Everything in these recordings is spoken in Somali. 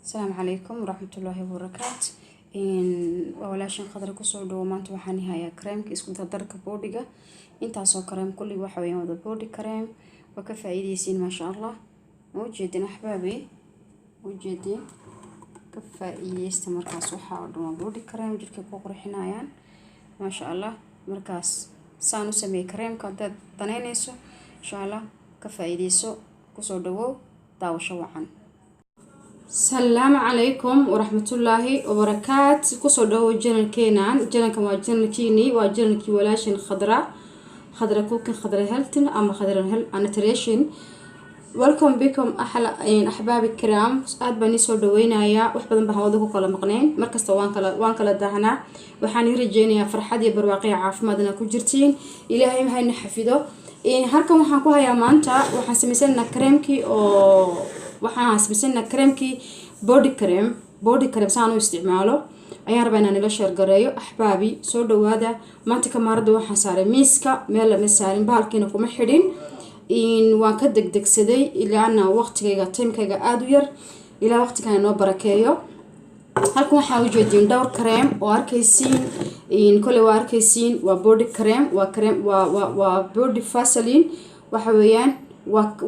Asalaamu calaykum waraxmatullaahi wabarakaat. Waa walaashin Khadra, kusoo dhawo. Maanta waxaan hayaa kareemka isku dardarka boodhiga. Intaasoo kareem kulli waxa weeyaan wada body cream. Waa ka faa'iideysiin, maasha Allah. Ma ujeedin, axbaabi? Ujeedin, ka faa'iideysta. Markaas waxaa oo dhan waa body cream, jirka ku qurxinayaan, maasha Allah. Markaas saan u sameeyey kareemka haddaad danaynayso, insha Allah ka faa'iideyso. Kusoo dhawow, daawasho wacan. Salaamu calaykum waraxmatullaahi wabarakaat. Kusoo dhawow channelkeenan. Channelkan waa channelkiini, waa channelkii walaashin Khadra, Khadra Cooking, Khadra Health ama Khadra Nutrition. Welcome bikum, axla axbaabi kiraam. Aad baan iisoo dhaweynayaa. Wax badan baan hawada ku kala maqnayn. Markasta waan kala daahnaa. Waxaan ii rajeynayaa farxad iyo barwaaqiya caafimaad inaad ku jirtiin. Ilaahay mahayna xafido. Halkan waxaan ku hayaa maanta, waxaan sameysanaynaa kareemkii oo waxaan sameysanaynaa kareemkii body cream. Body cream saan u isticmaalo ayaan rabaa inaan ila share gareeyo. Axbaabi, soo dhawaada. Maanta kamaaradda waxaan saaray miiska, meel lama saarin, bahalkiina kuma xidhin. Waan ka degdegsaday ilaana waqtigayga, timekayga aada u yar. Ilaa waqtigan inoo barakeeyo. Halkan waxaa ujeediin dhowr kareem oo arkaysiin. Koley waa arkaysiin, waa body cream, waa cream, waa body vaseline. Waxa weeyaan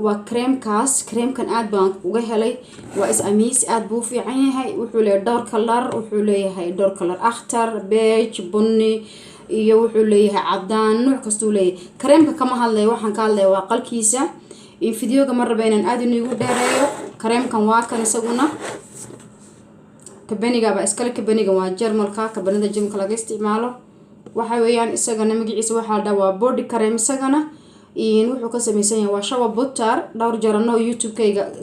waa creamkaas. Creamkan aad baan uga helay, waa is amiis, aad buu u fiican yahay. Wuxuu leeyahay dhowr color, wuxuu leeyahay dhowr color: akhtar, beige, bunni iyo wuxuu leeyahay cadaan. Nuuc kastuu leeyahay. Kareemka kama hadlaya, waxaan ka hadlaya waa qalkiisa. Videoga ma raba inaan aada inigu dheereeyo. Kareemkan waa kan, isaguna kabaniga baa iskale. Kabaniga waa Jarmalka, kabanida Jarmalka laga isticmaalo. Waxa weeyaan isagana magaciisa waxaa la dhaha waa body cream. Isagana wuxuu ka sameysan yahay waa shea butter. Dhowr jarano YouTube-kayga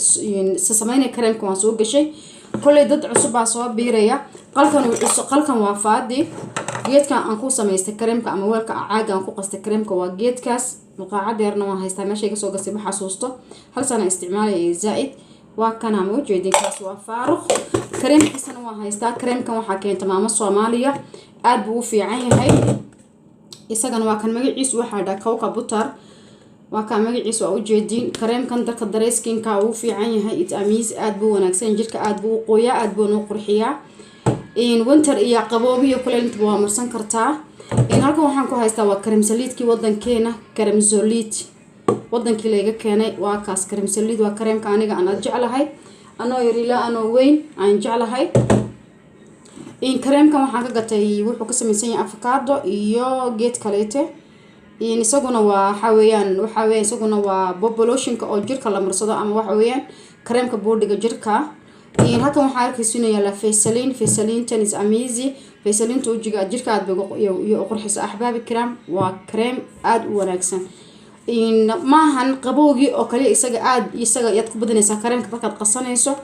sameynaya kareemka waan soo gashay. Kolley dad cusub baa soo biiraya. Qalkan qalkan waa faadi. Geedkan aan ku samaystay kareemka ama weelka caaga aan ku qastay kareemka waa geedkaas. Muqaacad yarna waan haystaa, meeshay kasoo gastay ma xasuusto. Hal sana isticmaalaya iyo zaa-id. Waa kana, ma ujeedin? Kaas waa faaruq, kareemkiisana waan haystaa. Kareemkan waxaa keenta maamo Soomaaliya, aada buu u fiican yahay. Isagana waa kan, magaciisu waxaa dhaha cocoa butter. Waa kaa magaciisa, waa ujeediin. Kareemkan dadka dry skinka uu fiican yahay. It amiis, aada buu wanaagsan. Jirka aada buu u qooyaa, aada buuna u qurxiyaa. Winter iyo qaboobi iyo kuleyl intaba waa marsan kartaa. Halkan waxaan ku haystaa waa kareem saliidkii wadankeena, kareem saliid wadankii layga keenay. Waa kaas kareem saliid, waa kareemka aniga aan jeclahay, anoo yar ilaa anoo weyn aan jeclahay. Kareemkan waxaan ka gatay, wuxuu ka sameysan yahay avocado iyo geed kaleete. Isaguna waa waxa weeyaan isaguna waa populationka oo jirka la marsado ama waxa weeyaan kareemka boodhiga jirka. Halkan waxaa arkaysiinaya la Vaseline. Vaseline is amazing. Vaseline wajiga, jirka aad bay iyo qurxisa. Axbaabi kiram, waa kareem aada u wanaagsan. Maahan qabowgii oo kaliya isaga, aada isaga yaad ku badinaysaa kareemka markaad qasanayso.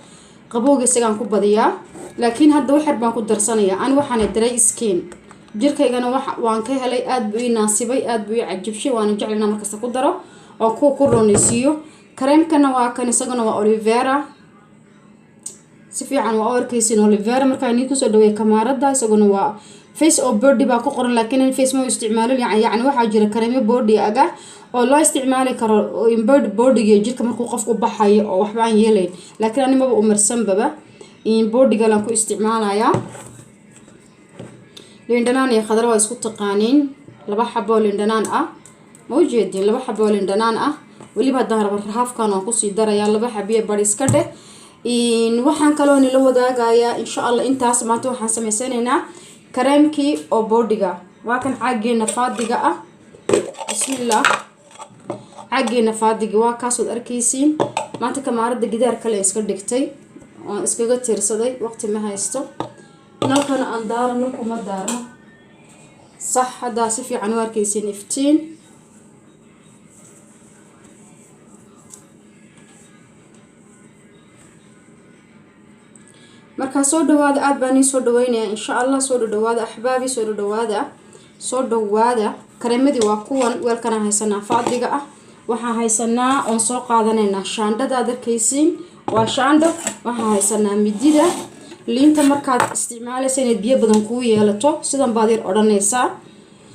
Qabowga isagaan ku badiyaa, laakiin hadda waxyar baan ku darsanaya. Ani waxaana dry skin, jirkaygana waan ka helay, aada buu ii naasibay, aada buu ii cajibshay. Waana jeclina markasta ku daro oo kuwa ku rooneysiiyo. Kareemkana waa kan, isaguna waa aloe vera. Si fiican waa u arkaysin aloe vera. Markaa nii kusoo dhaweeya kamaaradda, isaguna waa face oo body baa ku qoran, laakiin face ma isticmaalin. Yani waxaa jira kareemyo body aga oo loo isticmaali karo body, bodyga jirka markuu qofku baxayo oo waxba aan yeelayn, laakiin ani maba umarsanbaba, bodygalaan ku isticmaalayaa. Liindhanaan iyo khadra waa isku taqaaniin. Laba xaboo liindhanaan ah, ma ujeedin? Laba xaboo liindhanaan ah. Weliba haddaan rabo rahaafkan waan kusii darayaa, laba xabiyo bari iska dheh. Waxaan kaloo nila wadaagayaa, insha Allah, intaas. Maanta waxaan sameysanaynaa kareemkii oo boodhiga. Waa kan caageena faadiga ah. Bismillah, caageena faadiga waa kaasood arkaysiin. Maanta kamaaradda gidaar kale iska dhigtay, waan iskaga tiirsaday, waqti ma haysto. Nalkana aan daaro, nalku ma daarno. Sax, haddaa si fiican u arkaysiin iftiin. Markaa soo dhawaada, aada baan ii soo dhaweynayaa, insha Allah. Soo dhadhawaada, axbaabi, soo dhadhawaada, soo dhawaada. Kareemadii waa kuwan, weelkanaan haysanaa faadiga ah. Waxaan haysanaa oon soo qaadanaynaa shaandhada aad arkaysiin, waa shaandho. Waxaan haysanaa midida. Liinta markaad isticmaalaysa inayd biyo badan kuu yeelato, sidan baad yar odhanaysaa.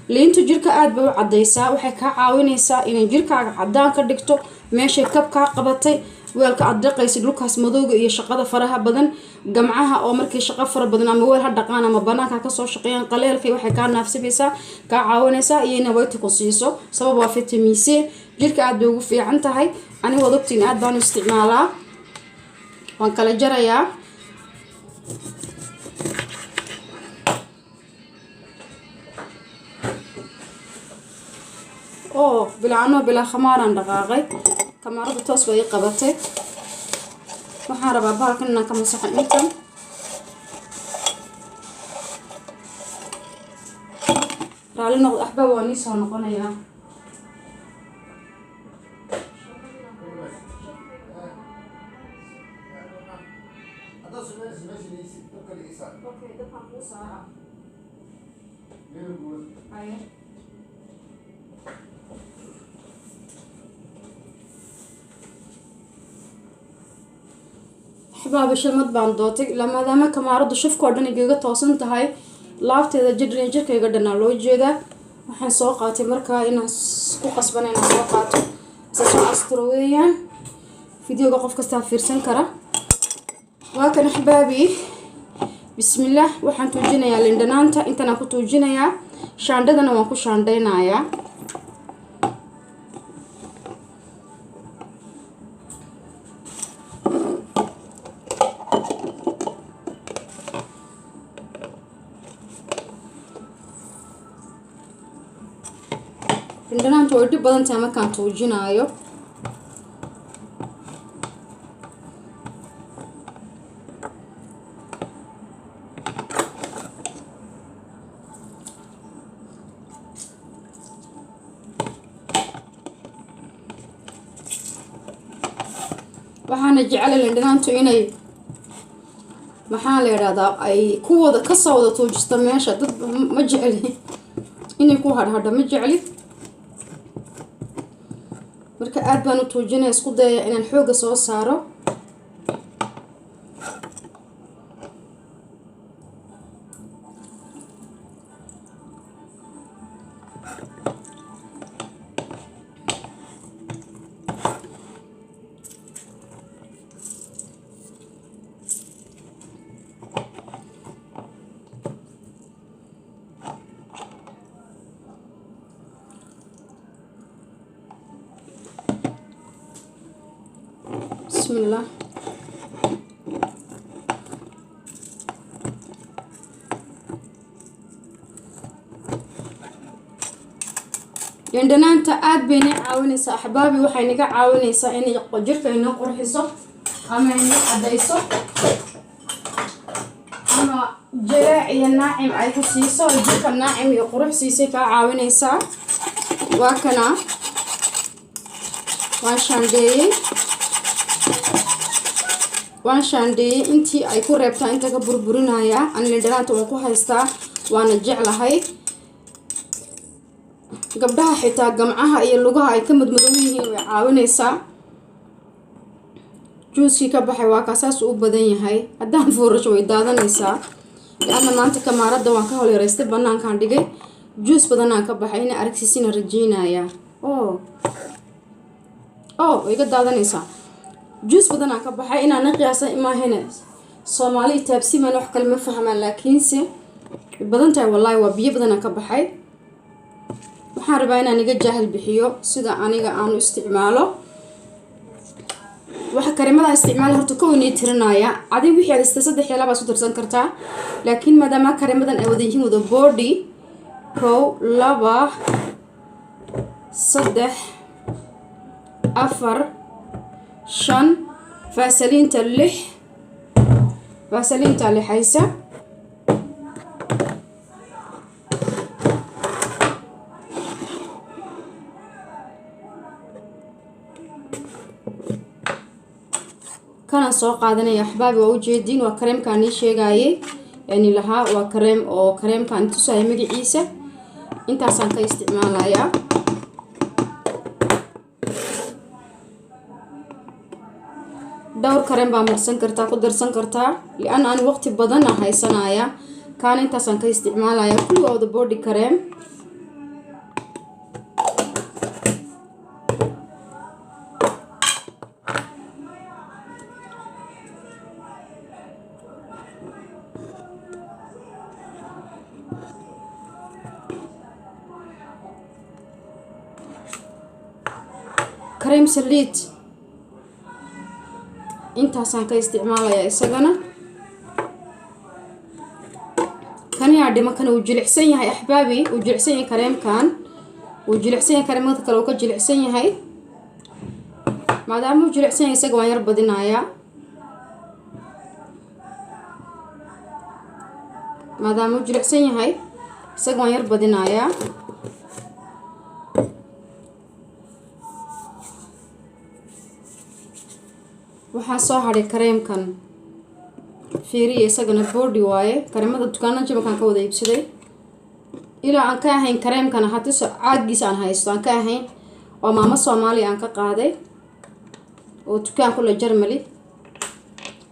Liintu jirka aada bay u cadaysaa, waxay kaa caawinaysaa inay jirkaaga cadaan ka dhigto meeshay kab kaa qabatay. Weelka aad dhaqaysid dhulkaas madowga iyo shaqada faraha badan, gamcaha oo markii shaqo fara badan ama weel ha dhaqaan ama banaanka kasoo shaqeeyaan, qaleelkay waxay kaa naafsibaysaa, kaa caawinaysaa iyo inay white ku siiso. Sabab waa vitamin C, jirka aad bay ugu fiican tahay. Aniga waad ogtiin, aad baan u isticmaalaa. Waan kala jarayaa. Oo bilaa bilaa khamaaraan dhaqaaqay, kamaarada toos bay ii qabatay. Waxaan rabaa bahalkan inaan ka masaxo intan. Raalli noqdo axbaab, waa nii soo noqonayaa. Okay, dabkaan kuu saara. Haye. Axbaabi, shalmad baan dootay ilaa maadaama kamaaradu shafkoo dhan igaga toosan tahay, laabteeda jidhriya jirkayga dhanaa loo jeedaa. Waxaan soo qaatay markaa inaan ku qasbana inaan soo qaato isa soo asturo weeyaan. Videoga qof kastaa fiirsan kara. Waa kan axbaabi, bismillaah. Waxaan tuujinayaa lindhanaanta, intanaan ku tuujinayaa, shaandhadana waan ku shaandhaynayaa. Lindhanaantu way dhib badan tahay markaan tuujinaayo. Waxaana jecela lindhanaantu inay, maxaa la yidhahdaa, ay ku wada kasoo wada tuujisto meesha. Dad ma jecli inay ku hadhadho, ma jecli. Marka aad baan u tuujinaya, isku dayaya inaan xoogga soo saaro. Bismillah. Lindhanaanta aad bay inay caawinaysaa axbaabi. Waxay naga caawinaysaa inay jirka inoo qurxiso ama inay cadayso ama jalaac iyo naacim ay ku siiso, jirka naacim iyo qurux siisay kaa caawinaysaa. Waa kana, waan shaandheeyey, waan shaandheeyey. Intii ay ku reebtaa inta ka burburinayaa. Ani lindhanaanta waan ku haystaa, waana jeclahay. Gabdhaha xitaa gamcaha iyo lugaha ay ka madmadow yihiin way caawinaysaa. Juuskii ka baxay waa kaa, saas u badan yahay. Haddaan fuurasho way daadanaysaa, lianna maanta kamaaradda waan ka holyaraystay, banaankaan dhigay. Juus badanaan ka baxay, ina aragsiisina rajeynaya. Oh, way iga daadanaysaa. Juus badanaan ka baxay inaana qiyaasa imaahine. Soomaali taabsimaan, wax kale ma fahmaan, laakiinse way badan tahay wallaahi, waa biyo badanaan ka baxay. Waxaan rabaa inaan iga jaahil bixiyo sida aniga aanu isticmaalo. Waxa kareemada isticmaal horta kow inii tirinaya. Adig wixii aad ista saddex iyo laba isku darsan kartaa, laakiin maadaama kareemadan ay wada yihiin wada body, kow, laba, saddex, afar, shan, faasaliinta lix, faasaliinta lixaysa. Kanaan soo qaadanaya axbaabi, waa ujeediin, waa kareemkaan nii sheegayay yani lahaa, waa kareem oo kareemkaan tusaya magaciisa. Intaasaan ka isticmaalayaa. Dhowr kareem baa marsan kartaa, ku darsan kartaa, lianna ani waqti badana haysanaya. Kaana intaasaan ka isticmaalaya. Kulli waa wada body kareem. Kareem saliid intaasaan ka isticmaalayaa isagana. Kaniyaa dhima, kana wuu jilicsan yahay, axbaabi, wuu jilicsan yahay kareemkan, wuu jilicsan yahay. Kareemada kale uu ka jilicsan yahay. Maadaama uu jilicsan yahay, isaga waan yar badinayaa. Maadaama uu jilicsan yahay, isaga waan yar badinayaa. Waxaa soo hadhay kareemkan, fiiriya, isagana body waaye. Kareemada dukaanada jimankaan ka wada iibsaday, ilaa aan ka ahayn kareemkan hatiso caagiisa aan haysto aan ka ahayn, waa maamo Soomaaliya aan ka qaaday oo dukaan kule Germany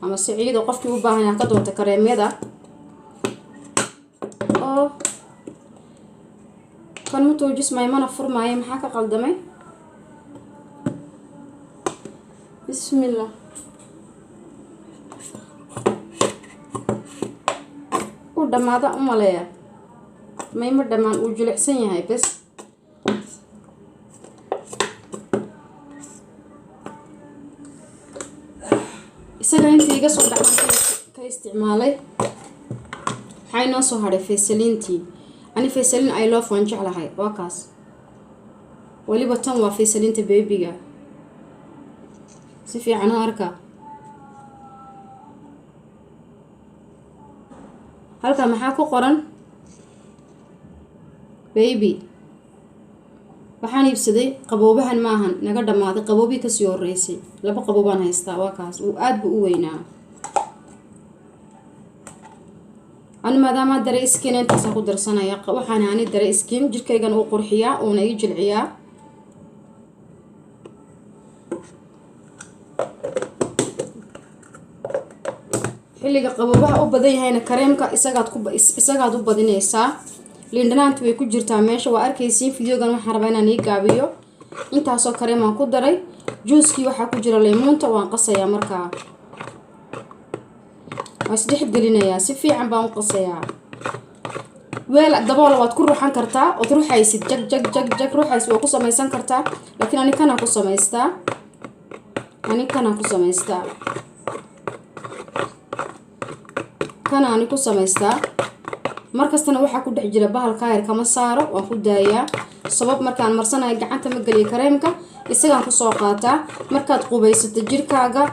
ama Siciido. Qofkii u baahan ka doonta kareemyada oo kan ma tuujismaayo mana furmaayo. Maxaa ka qaldamay? Bismillah, uu dhamaada u maleeya. Mayma dhammaan, uu jilicsan yahay bes. Isaga intii iga soo dhacaan ka isticmaalay. Waxaa inoo soo hadhay Vaseline-tii. Ani Vaseline I love, waan jeclahay. Waa kaas. Weliba tan waa Vaseline-ta baby-ga. Si fiican u arka halka maxaa ku qoran, baby. Waxaan iibsaday qaboobahan, maahan naga dhammaaday, qaboobii kasii horeysay. Laba qaboobaan haystaa. Waa kaas, uu aada buu u weynaa. Ani maadaama dry skin, intaasaan ku darsanaya. Waxaan ani dry skin, jirkaygan uu qurxiyaa, uuna ii jilciyaa. Xilliga qaboobaha u badan yahayna kareemka isagaad u badinaysaa. Liindhanaanti way ku jirtaa meesha, waa arkaysiin. Videogan waxaan rabaa inaan ii gaabiyo. Intaasoo kareemaan ku daray, juuskii waxaa ku jira laymuunta. Waan qasayaa markaa, waan isdhex gelinayaa, si fiican baan u qasayaa. Weel daboola waad ku ruxan kartaa, ood ruxaysid, jag jag jag jag ruxaysid, waa ku samaysan kartaa, laakiin ani kanaa ku samaystaa, ani kanaa ku samaystaa, kana ani ku samaystaa. Markastana waxaa ku dhex jira bahalka yar, kama saaro, waan ku daayaa. Sabab markaan marsanayo gacanta ma geliyo kareemka, isagaan kusoo qaataa. Markaad qubaysato jirkaaga,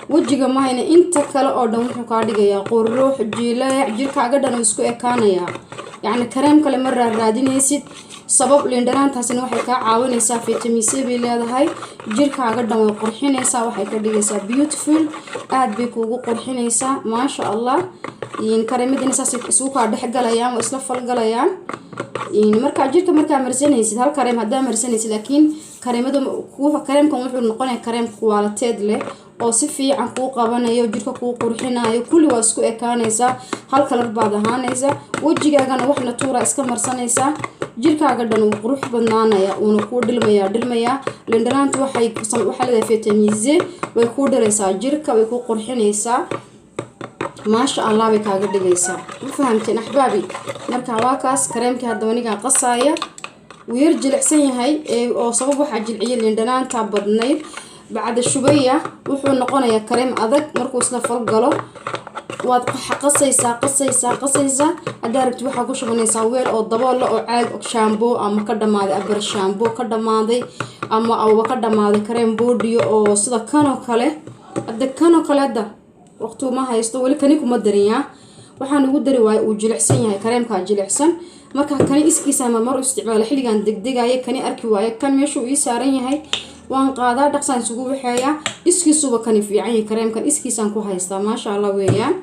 wejiga mahayna, inta kale oo dhan wuxuu kaa dhigayaa qurux, jileec, jirkaaga dhan uu isku ekaanayaa. Yacni kareem kale ma raaraadinaysid. Sabab liindhanaantaasina waxay kaa caawinaysaa, vitamin C bay leedahay, jirkaaga dhan way qurxinaysaa, waxay ka dhigaysaa beautiful, aad bay kuugu qurxinaysaa, maasha Allah. Kareemadina saasay isugu kaa dhex galayaan, waa isla falgalayaan. Markaa jirka markaa marsanaysid, hal kareem haddaa marsanaysid, laakiin kareemada, kareemkan wuxuu noqonaya kareem quality leh oo si fiican kuu qabanayo, jirka kuu qurxinayo. Kulli waa isku ekaanaysaa, hal color baad ahaanaysaa, wejigaagana wax natuura iska marsanaysaa. Jirkaaga dhan wuu qurux badnaanaya, uuna kuu dhilmayaa, dhilmayaa. Lindhanaantu waxay leedahay vitamin C, way kuu dhilaysaa jirka, way kuu qurxinaysaa, maasha Allah bay kaaga dhigaysaa. Ma fahamteen, axbaabi? Marka waa kaas kareemkii. Haddaba nigaa qasaaya, wuu yar jilicsan yahay oo sabab waxaa jilciyay liindhanaanta badnayd. Bacda shubaya wuxuu noqonayaa kareem adag markuu isla falgalo. Waad qasaysaa, qasaysaa, qasaysaa. Haddaa rabti waxaa ku shubanaysaa weel oo daboolla oo caag shampoo ama ka dhamaaday, abar shampoo ka dhamaaday ama awba ka dhamaaday, kareem body-yo oo sida kanoo kale. Hadda kanoo kale hadda waqti uma haysto, weli kani kuma darinyaa. Waxaan ugu dari waaya uu jilicsan yahay, kareemkaa jilicsan. Marka kani iskiisa marmar u isticmaala xilligan degdegaya, kani arki waayo, kan meeshuu ii saaran yahay waan qaadaa, dhaqsaan isugu waxeeyaa. Iskiisuba kani fiican yahay, kareemkan iskiisaan ku haystaa, maasha Allah weeyaan.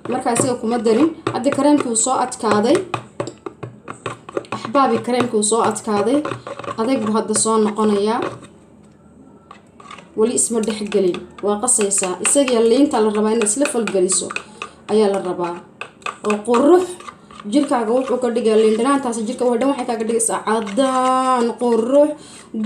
Marka isaga kuma darin. Hadda kareemkii uu soo adkaaday, axbaabi, kareemkii uu soo adkaaday, adeeg buu hadda soo noqonayaa. Weli isma dhexgelin, waa qasaysaa. Isagiyo liinta la rabaa inaad isla falgeliso ayaa la rabaa, oo qurux Jirkaaga wuxuu ka dhigaa liindhanaantaasi jirka oo dhan waxay kaaga dhigaysaa cadaan, qurux.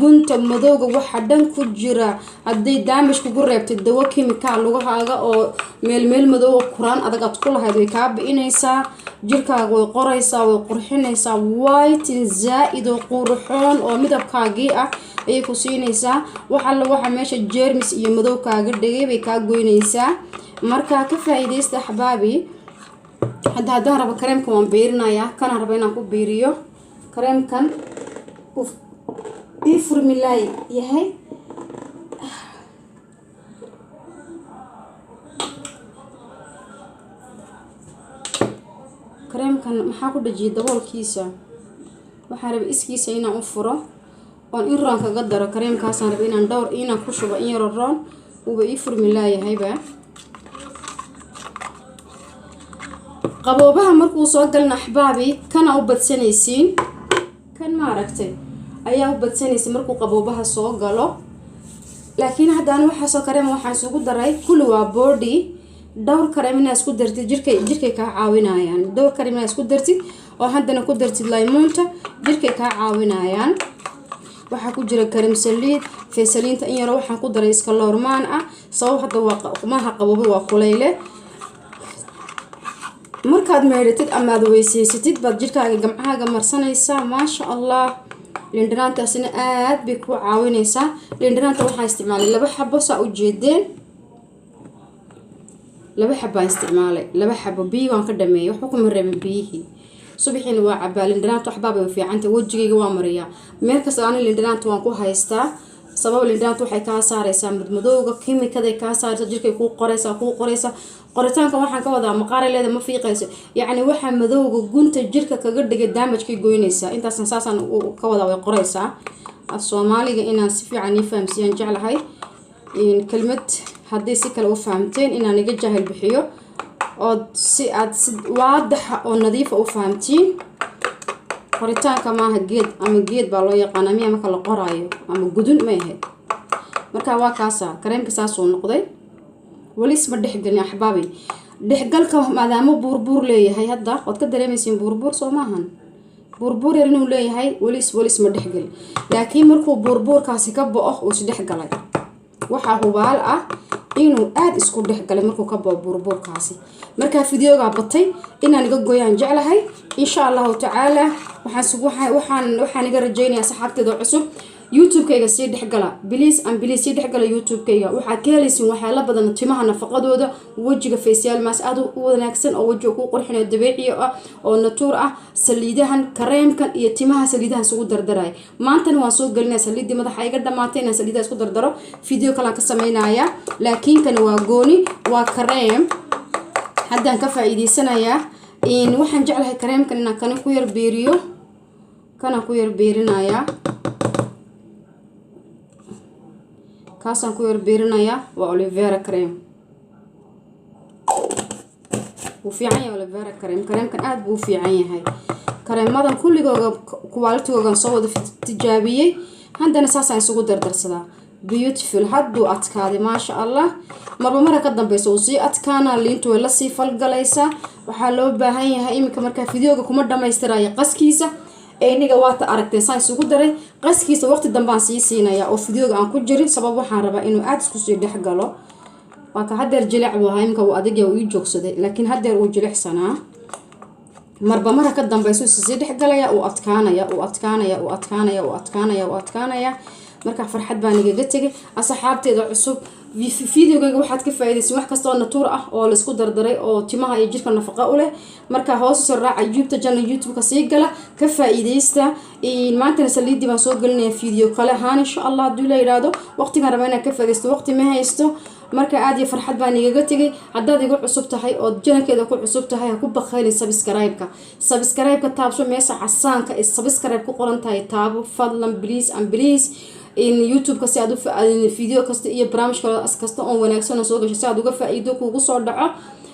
Gunta madowga waxa dhan ku jira, hadday damage kugu reebtay dawo kimikaal lugahaaga oo meel meel madow oo kuraan adag aad ku lahayd, way kaa bi'inaysaa. Jirkaaga way qoraysaa, way qurxinaysaa. Whitening zaa-id oo qurxoon oo midabkaagii ah ayay ku siinaysaa. Wax alla waxa meesha jeermis iyo madow kaaga dhigay bay kaa goynaysaa. Marka ka faa-iidaysta, axbaabi. Hadda haddaan rabo kareemka waan biirinayaa. Kanaan raba inaan ku biiriyo kareemkan ii furmilaay yahay. Kareemkan maxaa ku dhajiyay daboolkiisa? Waxaan rabay iskiisa inaan u furo oon in roon kaga daro. Kareemkaasaan rabay inaan dhowr inaan ku shubo, in yaro roon. Wuuba ii furmi laayahayba. Qaboobaha markuu soo galna, axbaabi, kana u badsanaysiin. Kan maaragtay ayaa u badsanaysa markuu qaboobaha soo galo. Laakiin hadda ani waxaasoo kareema waxaan isugu daray kulli waa body. Dhowr kareem inaa isku dartid jirkay kaa caawinayaan. Dhowr kareem inaa isku dartid oo haddana ku dartid laymuunta, jirkay kaa caawinayaan. Waxaa ku jira kareem saliid faysaliinta, in yaro waxaan ku daray iska loormaan ah. Sabab hadda waa maaha qaboobo, waa kuleyle. Markaad meydhatid ama aad weyseysatid baad jirkaaga gamcahaaga marsanaysaa. Maasha Allah, liindhanaantaasina aad bay kuu caawinaysaa. Liindhanaanta waxaan isticmaalay laba xabo, saa u jeedeen. Laba xabaan isticmaalay, laba xabo. Biyi waan ka dhameeyay, waxba kuma reebin biyihii. Subaxiina waa cabaa liindhanaanta. Waxbaa bay fiicanta. Wejigayga waa mariyaa meel kasta. Ani liindhanaanta waan ku haystaa. Sabab liindhanaanta waxay kaa saaraysaa madmadowga, kimikaday kaa saaraysaa. Jirkay kuu qoraysaa, kuu qoraysaa. Qoritaanka waxaan ka wadaa maqaaray leeda ma fiiqayso, yacni waxaa madowga gunta jirka kaga dhigay damagekay goynaysaa. Intaasna saasaan ka wadaa, way qoraysaa. Af Soomaaliga inaan si fiican ii fahamsiiyaan jeclahay. Kelmad haddii si kale u fahamteen inaan iga jaahil bixiyo ood si aad si waadaxa oo nadiifa u fahamtiin. Qoritaanka maaha geed ama geed baa loo yaqaana miya marka la qoraayo ama gudun may ahayd? Marka waa kaasa, kareemka saasuu noqday. Weli isma dhexgelin, axbaabay. Dhexgalka maadaama buurbuur leeyahay, hadda waad ka dareemaysiin buurbuur soo maahan? Buurbuur yar inuu leeyahay. Weli isma dhexgelin, laakiin markuu buurbuurkaasi ka bo-o uu isdhexgalay. Waxaa hubaal ah inuu aada isku dhexgalay markuu ka bao buurbuurkaasi. Markaa videogaa batay, inaan iga goyaan jeclahay. Insha Allahu tacaala waxaan iga rajaynayaa saxaabteeda cusub YouTube-kayga sii dhexgala. Please and please, sii dhexgala YouTube-kayga. Waxaad ka helaysiin waxyaala badan: timaha nafaqadooda, wejiga facial mask aada u wanaagsan oo wejiga kuu qurxinayo, dabiiciyo ah oo natuur ah, saliidahan, kareemkan iyo timaha saliidahan isugu dardaraya. Maantana waan soo gelinaya saliidii madaxa iga dhamaatay. Inaan saliidaha isku dardaro video kalaan ka sameynaya, laakiin kani waa gooni, waa kareem. Haddaan ka faa-iideysanayaa. Waxaan jeclahay kareemkan inaan kani ku yar beeriyo. Kanaan ku yar beerinayaa, kaasaan ku yar beerinayaa. Waa aloe vera cream. Wuu fiican yahay aloe vera cream. Kareemkan aada buu u fiican yahay. Kareemadan kulligooga qualitygoogan soo wada tijaabiyey. Haddana saasaan isugu dardarsadaa. Beautiful. Hadduu adkaaday, maasha Allah. Marba mara ka dambeysa uu sii adkaana, liintu way lasii falgalaysaa. Waxaa loo baahan yahay iminka markaa videoga kuma dhamaystirayo qaskiisa. Iniga waata aragtay saan isugu daray. Qaskiisa waqti dambaan sii siinaya oo videoga aan ku jirin. Sabab waxaan rabaa inuu aada isku sii dhex galo. Waa ka hadeer jilic buu ahaa, iminka wuu adagya, uu ii joogsaday, laakiin hadeer uu jilicsanaa. Marba mara ka dambeysa sii dhexgalaya, uu adkaanaya, uu adkaanaya, uu adkaanaya, uu adkaanaya, uu adkaanaya. Marka farxad baan igaga tegay, asxaabteeda cusub. Videogayga waxaad ka faa'iidaysan wax kasta oo natuur ah oo laisku dardaray oo timaha iyo jirka nafaqa u leh. Marka hoos soo raaca YouTube channel, YouTube-ka sii gala, ka faa'iidaysta. Maantana saliidii baan soo gelinaya video kale ahaan, insha Allah, haddii la yidhaahdo. Waqtigaan rabaa inaan ka faa'iidaysto, waqti ma haysto. Marka aad iyo farxad baan igaga tegay. Haddaad igu cusub tahay ood channelkeeda ku cusub tahay, ha ku bakhaylin subscribe-ka. Subscribe-ka taabso, meesha casaanka ee subscribe ku qoran tahay taabo, fadlan, please and please. In YouTube-ka si aad u video kasta iyo barnaamij kasta oo wanaagsan oo soo gasho si aad uga faa-iido kuugu soo dhaco.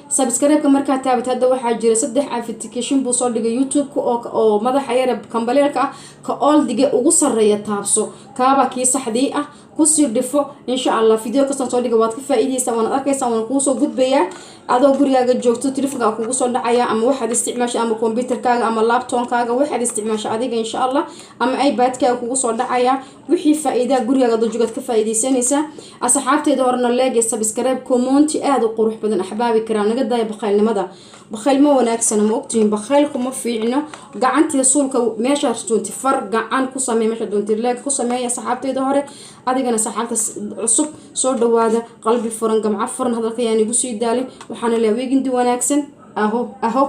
Subscribe-ka markaa taabat, hadda waxaa jira saddex application buu soo dhigay YouTube-ka oo madaxa yare kambaleelka ah. Ka oldige ugu sareeya taabso, kaabaa kii saxdii ah. Kusii dhifo, insha Allah. Video kastaan soo dhiga waad ka faa'iidaysaa, waana arkaysaa, waana kuusoo gudbayaa. Adoo gurigaaga joogto, telefonkaaga kugu soo dhacaya, ama waxaad isticmaasha, ama computerkaaga ama laptopkaaga, waxaad isticmaasha adiga, insha Allah, ama iPadkaaga kugu soo dhacaya. Wixii faa'iidaa gurigaaga adoo joogaad ka faa'iidaysanaysaa. Asxaabteeda horena like, subscribe, comment aada u qurux badan. Axbaabi karaa, naga daaya bakhaylnimada. Bakhayl ma wanaagsana, ma ogtihiin? Bakhaylku ma fiicno. Gacantii suulka meesha doonti far gacan ku sameey, meesha doonti like ku sameeya. Asxaabteeda hore, adigana saxaabta cusub, soo dhawaada. Qalbi furan, gamco furan. Hadalka yaan igu sii daalin. Waxaana leeyahay weekend wanaagsan. Aho aho,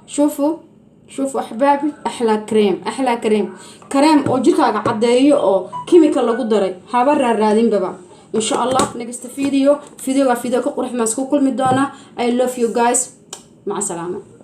shuufu shuufu axbaabi, axlaa kareem, axlaa kareem, kareem oo jirkaaga caddeeyo oo chemical lagu daray haba raaraadinbaba. Insha Allah, next video, videoga video ka qurux maan isku kulmi doonaa. I love you guys. Maca salaama.